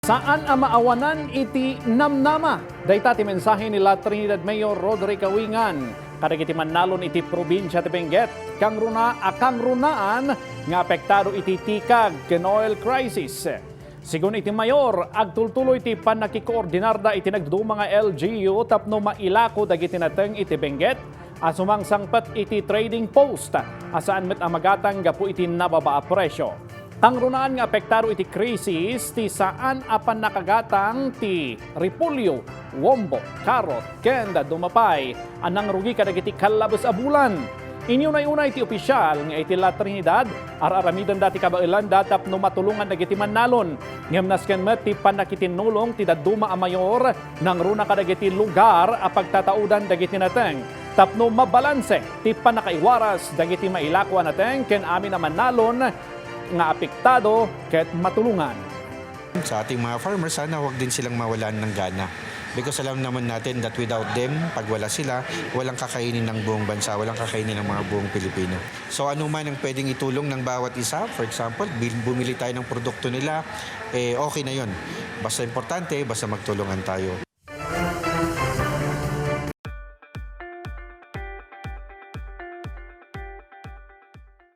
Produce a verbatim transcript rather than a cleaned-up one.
Saan a maawanan iti namnama. Dayta ti mensahe ni La Trinidad Mayor Roderick Awingan kadagiti mannalon iti probinsia ti Benguet, kangruna a kangrunaan nga apektado iti tikag ken oil crisis. Sigun iti mayor, agtultuloy ti pannakikoordinarda iti nagduduma nga L G U tapno mailako dagiti nateng iti Benguet a sumangsangpet iti trading post a saan met a magatang gapu iti nababa a presyo. Kangrunaan nga apektado iti krisis ti saan a pannakagatang ti repolyo, wombo, karot, ken dadduma pay a nangrugi kadagiti kallabes a bulan. Inunay-unay ti opisial nga iti La Trinidad, ar-aramidenda ti kabaelanda tapno matulongan dagiti mannalon. Ngem nasken met ti pannakitinnulong ti dadduma a mayor nangruna kadagiti lugar a pagtataudan dagiti nateng tapno mabalanse ti pannakaiwaras dagiti mailako a nateng ken amin a mannalon nga apektado ket matulongan. Sa ating mga farmers, sana huwag din silang mawalan ng gana. Because alam naman natin that without them, pag wala sila, walang kakainin ng buong bansa, walang kakainin ng mga buong Pilipino. So ano man ang pwedeng itulong ng bawat isa, for example, bil- bumili tayo ng produkto nila, eh okay na yon. Basta importante, basta magtulungan tayo.